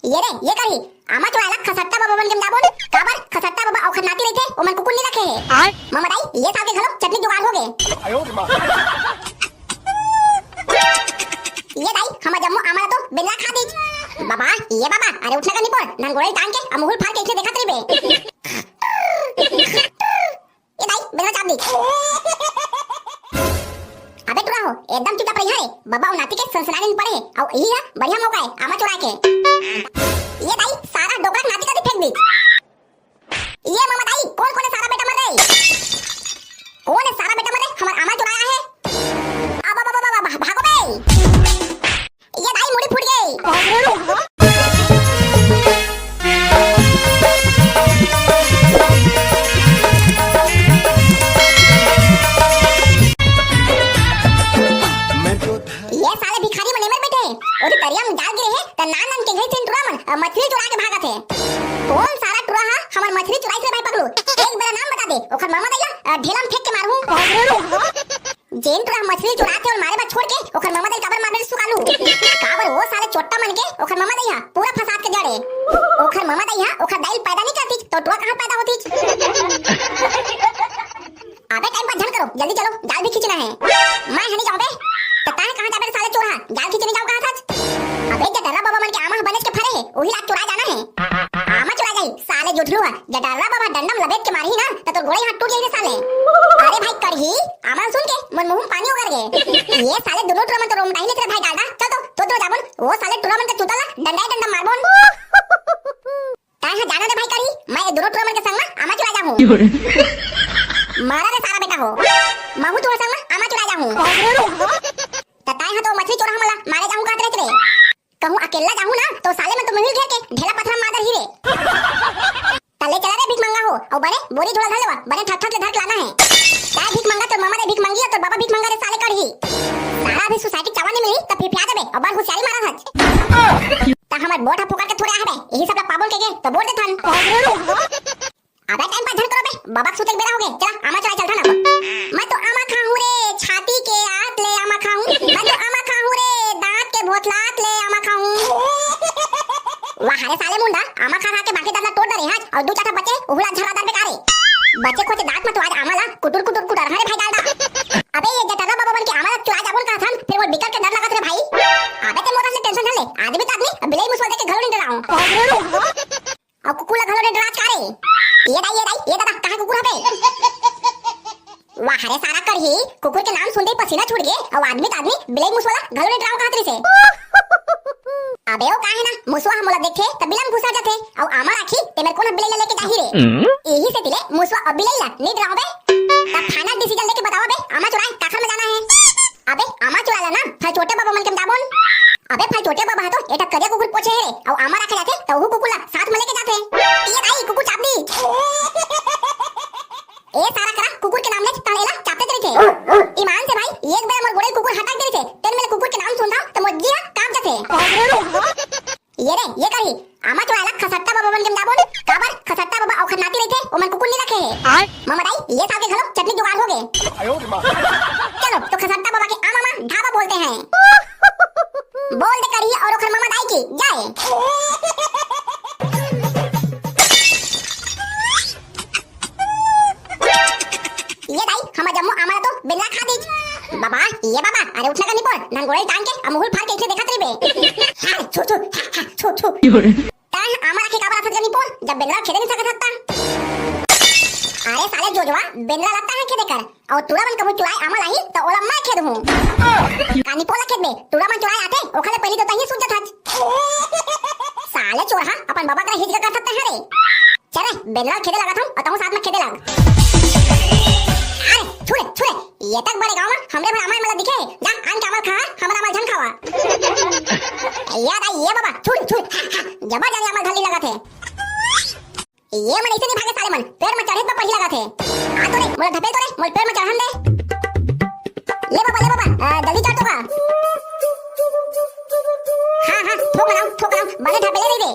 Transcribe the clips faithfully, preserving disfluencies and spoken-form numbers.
ये रे, ये करही, आमा चुराय ला खसट्टा बाबा मन के जाबो न, काबर खसट्टा बाबा अउ खरनाटी रहिथे, ओमन कुकुर नी रखे हे। आय। ममा दाई, ये साल के घलो चटनी जुगाड़ हो गे। ये दाई, हमर जम्मो आमा ला तो बेंदरा खा दीच। बाबा, ये बाबा, अरे उठ ना का निपोर, नंगोड़े टांग के अमुहुल फार के इठे देखत रहिबे। ए दाई, बेंदरा चाप दे। अबे टुरा हो, एकदम चुपचाप रही रे। बाबा अउ नाती के सनसनाने में पड़े हे, अउ इही ह बढ़िया मौका हे आमा चुराय के। ये दाई, सारा डोकरा के नाती कती फेंक दीच। ये ममा दाई, कोन कोन हे सारा बेटा मन रे? कोन हे सारा बेटा मन रे? हमर आमा चुराय हे। अब, अब, अब, अब, अब, भागो बे। ये दाई मुड़ी फूट गे। ये साले भिखारी मन एमेर बइठे हे। ओदे तरिया म जाल गिरे हे, त नान नान के घई तीन टुरा मन, अ, मछली चुरा के भागत हे। कोन सारा टुरा हा हमर मछली चुराइस रे भाई पगलू? एक बेरा नाम बता दे, ओखर ममा दाई ला, अ, ढेला म फेंक के मारहूं। जेन टुरा मछली चुराथे अउ मारे बर छोड़ के ओखर ममा दाई काबर मारबे रे सुकालू? काबर ओ साले चोट्टा मन के ओखर ममा दाई हा पूरा फसाद के जड़ ए। ओखर ममा दाई हा ओखर दाई ल पैदा नी करतिच त टुरा कहां पैदा होतिच? अबे टाइम पास झन करो, जल्दी चलो, जाल भी खींचना हे। मैं हनी जांव बे। त तैं कहां जाबे रे साले चोरहा? जाल खींचे नी जांव कहाथस? अबे जटर्रा बाबा मन के आमा ह बनेच के फरे हे, उही ला चुरा जाना हे। आमा चुरा जाही, साले जुठलू ह। जटर्रा बाबा डंडा म लबेट के मारही ना, त तोर गोड़े हाथ टूट जाही रे साले। अरे भाई करही, आमा सुन के मोर मुंह म पानी उगर गे। ये साले दुनो टुरा मन तो रोमटाही लेथे रे भाई डालडा। चल तो, तो, तो जाबोन, वो साले टुरा मन के चूता ला डंडा ही डंडा मारबोन। तैं ह जाना रे भाई करही, मैं ये दुनो टुरा मन के संग म आमा चुरा जाहूं। मारा रे सारा बेटा हो, महू तोर संग म आमा चुरा जाहूं। त तैं ह तो मछली चोरहा मन ला मारे जाहूं कहत रहे रे। कहूं अकेल्ला जाहूं ना, त साले मन तो मिलजुल घेर के ढेला पथरा मार डरही रे। त ले चला रे भीख मंगा हो, अउ बने बोरी झोला धर लेवा, बने ठक ठक ले धर के लाना हे। तैं भीख मंगा, तोर ममा रे भीख मंगी, अउ तोर बाबा भीख मंगा रे साले करही। सारा अभी सोसाइटी चावा नी मिलही, त फिफिया देबे, अउ बड़ हुसियारी मारत हच। त हमर वोट ह फोकट के थोड़े आहे बे, इही सब ला पाबोन के गे, त वोट देथन। अबे टाइम पास झन करो बे, बाबा के सुते के बेरा होगे, चला आमा चुराय चलथन अब। मैं तो आमा खाहूं रे, छाती के आत ले आमा खाहूं, मैं तो आमा खाहूं रे, दांत के भोथलात ले आमा खाहूं। वाह रे साले मुंडा, आमा खा खा के बाकी दांत ला तोड़ डरे हच, अउ दू चार ठा बचे, उहू ला झरा डारबे का रे। बचे खोचे दांत म तो आज आमा ला कुटुर कुटुर कुटरहूं रे भाई डालडा। अबे ये जटर्रा बाबा मन के आमा ला चुराय जाबोन कहथन, फेर मोर बिकट के डर लगत रे भाई। अबे तैं मोर ले टेंशन झन ले, आदमी त आदमी, बिलई मुसवा देख के घलो नी डरावं। अउ कुकुर ला घलो डरात का रे? ये दाई, ये दाई, ये दादा, कहां कुकुर हबे? वाह रे सारा करही, कुकुर के नाम सुनते ही पसीना छूट गे, अउ आदमी त आदमी, बिलई मुसवा ला घलो डरावं कहत रहिसे। अबे ओ का हे ना, मुसवा ह मोला देखथे, त बिलई म घुसर जाथे, अउ आमा राखी, ते मेर कोन ह बिलई ला लेके जाही रे? हम्म। इही सेती ले मुसवा अउ बिलई ला नी डरावं बे। त final decision लेके बतावा बे, आमा चुराय काखर म जाना हे? अबे, आमा चुराय ला ना, फलचोटे बाबा मन के म जाबोन। अबे, फलचोटे बाबा ह तो एठा करिया कुकुर पोछे हे रे, अउ आमा राखे जाथे, त उहू कुकुर ला साथ म लेके जाथे। ये दाई, कुकुर चाप दी। ए सारा करा, कुकुर के नाम ले, तहले ला चापते रहिथे। ईमान से भाई, एक बेर मोर गोड़े कुकुर हटा के रहिथे, तेन मेर कुकुर के नाम सुनथंव, त मोर जी ह कांप जाथे। ये रे, ये करही, आमा चुराय ला खसट्टा बाबा मन के म जाबोन, काबर खसट्टा बाबा अउ खरनाटी रहिथे, ओमन कुकुर नी रखे हे। आय। ममा दाई, ये साल के घलो चटनी जुगाड़ होगे। चलो, त खसट्टा बाबा के आमा मा ढाबा बोलते हैं। बोल दे करही अउ ओखर ममा दाई की जय। ये दाई, हमर जम्मो आमा ला तो बेंदरा खा दीच। बाबा, ये बाबा, अरे उठ ना का निपोर, नंगोड़े टांग के अमुहुल फार के इठे देखत रहिबे। हाँ, छू, छू, हाँ, हाँ, छू, छू। तैं आमा राखे काबर आथस का निपोर, जब बेंदरा खेदे नी सकत हस त? अरे साले जोजवा, बेंदरा ला तैं खेदे कर, अउ टुरा मन कभू चुराय आमा लाही, त ओला मैं खेदहूं। का निपोर ला खेदबे, टुरा मन चुराय आथे, ओखर ले पहिली तो तहीं सूझ जाथस। साले चोरहा, अपन बाबा करा हिजगा कर सकत हे रे। चल रे, बेंदरा ल खेदे लगत हंव, अउ तहूं साथ म खेदे लग। अरे, छू रे, छू रे, ये तक बड़े गांव म हमरे भर आमा मन ला दिखे हे। जा, आन के आमा ल खा, हमर आमा ल झन खावा। या दाई, ये बाबा, छू रे, छू रे, जबर जानी आमा ल घल्ली लगत हे। ये मन अइसे नी भागे साले मन, पेड़ म चढ़े त पही लगत हे। आ तो रे, मोला धपेल तो रे, मोला पेड़ म चढ़न दे। ले बाबा, ले बाबा, अ, जल्दी चढ़ तो का। हाँ, हाँ, थोक लाओ, थोक लाओ, बने ढाबे ले रही दे।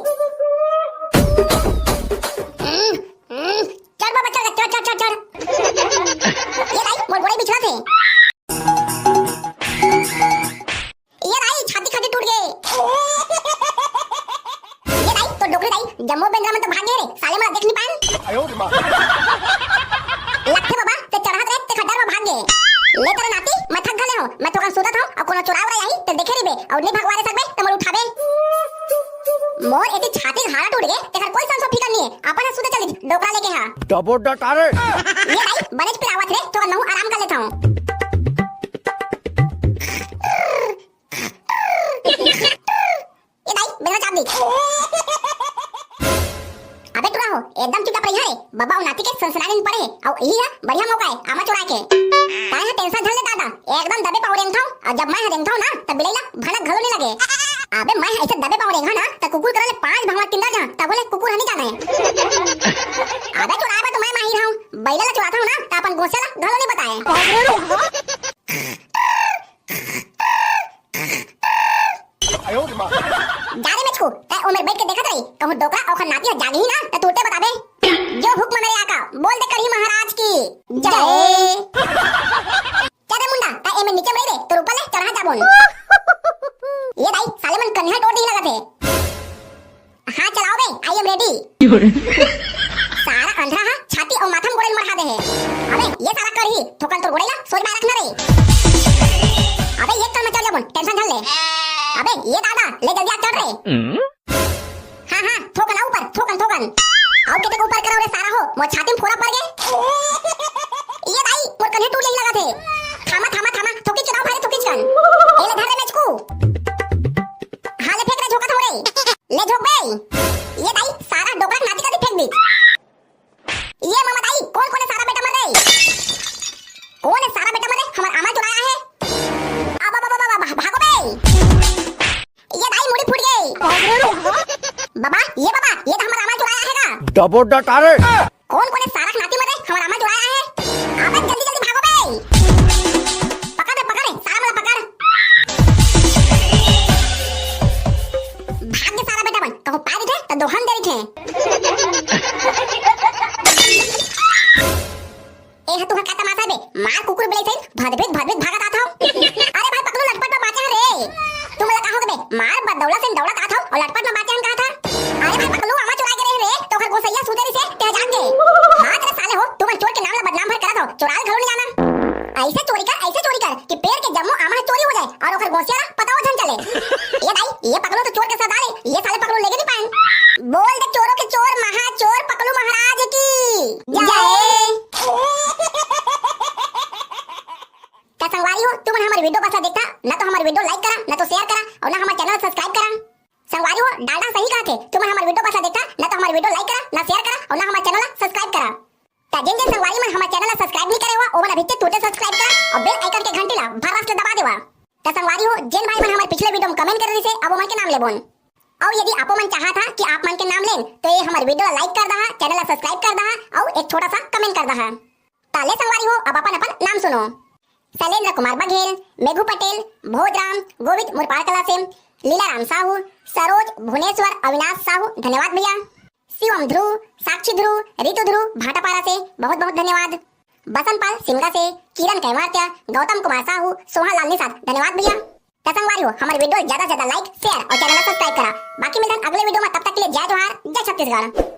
हम्म, हम्म, चढ़ बाबा, चढ़, चढ़, चढ़, चढ़, चढ़। ये दाई, मोर गोड़े बिछड़ा थे। ये दाई, छाती खाटी टूट गए। डोकरी दाई, जम्मो बेंदरा मन तो भाग गे रे, साले मन देख नहीं पाएन। लगथे बाबा, ते चढ़त रहे, ते खड्डर में भाग गे। ले तोर नाती, मैं थक घले हूँ, मैं थोकन सुतत हूँ, अउ कोनो चोरा उरा आही, ते देखे रहिबे, अउ नहीं भगवारे सकबे, ते मोर उठाबे। मोर एती छाती हाड़ा टूट गे, तेकर कोई संसो फिकर नहीं है, अपन ह सुते चली, डोकरा लेके हा। डबो डटारे। ये दाई, बनेच पिरावत रे, थोकन महू आराम कर लेता हूँ। ये दाई, बेंदरा चाप दी। अबे टुरा हो, एकदम चुपचाप रही रे। बाबा अउ नाती के सनसनानी पड़े हे, अउ इही ह बढ़िया मौका हे, आमा चोरा के। ताय ह tension झन ले दादा, एकदम दबे पाँव रेंगथंव, अउ जब मैं ह रेंगथंव ना, तब बिलई ला भनक घलो नहीं लगे। अबे मैं ह ऐसे दबे पाँव रेंगहा ना, त कुकुर करा ले पाँच भौंक किंदा जा, तब ले कुकुर ह नहीं जाने। अबे चोराय बर तो मैं माहिर हूँ, बइला ला चोराथंव ना, त अपन गोसिया ला घलो नहीं बताए। जा रे मेचकू, तै ओमेर बैठ के देखत रही, कहूँ डोकरा ओखर नाती ह जागही ना, त तुरते बताबे। जो हुक्म मेरे आका, बोल दे कढ़ी महाराज की जय। जा रे मुंडा, तै एमे नीचे में रही रे, तोर ऊपर ले चढ़ा जाबोन। ये दाई, साले मन कन्हा टोर दिही लगत हे। हाँ, चलाओ बे, I am ready। सारा अंधरा हा छाती अउ माथा में गोड़े मढ़ा दे हे। अबे, ये सारा कढ़ी, थोकन तोर गोड़े ला सोज बाय रखना रे। अबे, ये चल मैं चढ़ जाबोन, tension झन ले। अबे, ये दादा, ले जल्दी आ चढ़ रे। हाँ, हाँ, थोकन आ ऊपर, थोकन, थोकन। अउ केते ऊपर करो रे सारा हो, मोर छाती में फोरा पड़ गे। ये दाई, मोर कन्हे टूट यही लगत हे। थामा, थामा, थामा, थोकिच चुदाओ भाई, थोकिच कन। ए ले धर रे मेचकू। हाँ, ले फेंक रे, झोंकत हूँ रे। ले झोंक बे। ये दाई, सारा डोकरा के नाती कती फेंक दी। ये ममा दाई, कोन कोन हे सारा बेटा मन रे? कोन हे सारा बेटा मन रे? हमर आमा चुराय हे। अब, अब, अब, अब, अब, भागो बे। ये दाई, मुड़ी फूट गे। बाबा, ये बाबा, ये तो हमर आमा चुराय हे गा। डबो डटारे। कोन कोन हे सारा के नाती मन रे? हमर आमा चुराय हे। अबे जल्दी जल्दी भागो बे। पकड़ बे, पकड़ रे, सारा मन ला पकड़। भाग गे सारा बेटा मन, कहूँ पाय दिथे त दोहन दे दिथे। ए ह तुँहर का तमासा बे? मार कुकुर बिलई सही भदभित भदभित भागत आत हव। अरे भाई पकलू, लटपट में बाँचे हन रे। तुमन ला का होगे बे? मार बदौला से दौड़त आत हव अउ लटपट में बाँचे हन कहत हव। अरे भाई पकलू, आमा चुराय गे रहे रे, त ओखर गोसइया सुते रहिसे, तेहा जाग गे। हाँ तेरे साले हो, तुमन चोर के नाम ला बदनाम भर करत हव, चोराय ल घलो नइ जानन। अइसे चोरी कर, अइसे चोरी कर कि पेड़ के जम्मो आमा ह चोरी हो जाय अउ ओखर गोसिया ला पताओ झन चले। ये दाई, ये पकलू तो चोर के सरदार हे, ये साले पकलू लेगे नइ पाएन। बोल दे चोरों के चोर महाचोर पकलू महाराज की जय। त संगवारी हो, तुमन हमर video बस ला देखथा, ना तो हमर video like करा, ना तो share करा अउ ना हमर channel subscribe करा। संगवारी हो, डालडा सही कहत हे, तुमन हमर video बस ला देखथा, ना तो हमर video like करा, ना share करा अउ ना हमर channel ला subscribe करा। त जेन जेन संगवारी मन हमर channel ला subscribe नइ करे हवा, ओमन अभी ते तुरते subscribe करा अउ bell icon के घंटी ला भर्रास ले दबा देवा। त संगवारी हो, जेन भाई मन हमर पिछले video में comment करे रहिसे, अब ओमन के नाम लेबोन। अउ यदि आपो मन चाहत हा कि आप मन के नाम लेन, तो ये हमर video ला like कर दहा, channel ला subscribe कर दहा अउ एक छोटा सा comment कर दहा। त ले संगवारी हो, अब अपन अपन नाम सुनो। शैलेंद्र कुमार बघेल, मेघू पटेल, भोजराम, गोविंद मुरपाल कला से, लीला राम साहू, सरोज, भुवनेश्वर, अविनाश साहू, धन्यवाद भैया। शिवम ध्रुव, साक्षी ध्रुव, रितु ध्रुव, भाटापारा से बहुत बहुत धन्यवाद। बसंत पाल सिमगा से, किरण कैवारत्या, गौतम कुमार साहू, सोहा लाल निषाद, धन्यवाद भैया। त संगवारी हो, हमर video ज्यादा से ज्यादा like, share अउ channel ला subscribe करा। बाकी मिलथन अगले video में, तब तक के लिए जय जोहार, जय छत्तीसगढ़।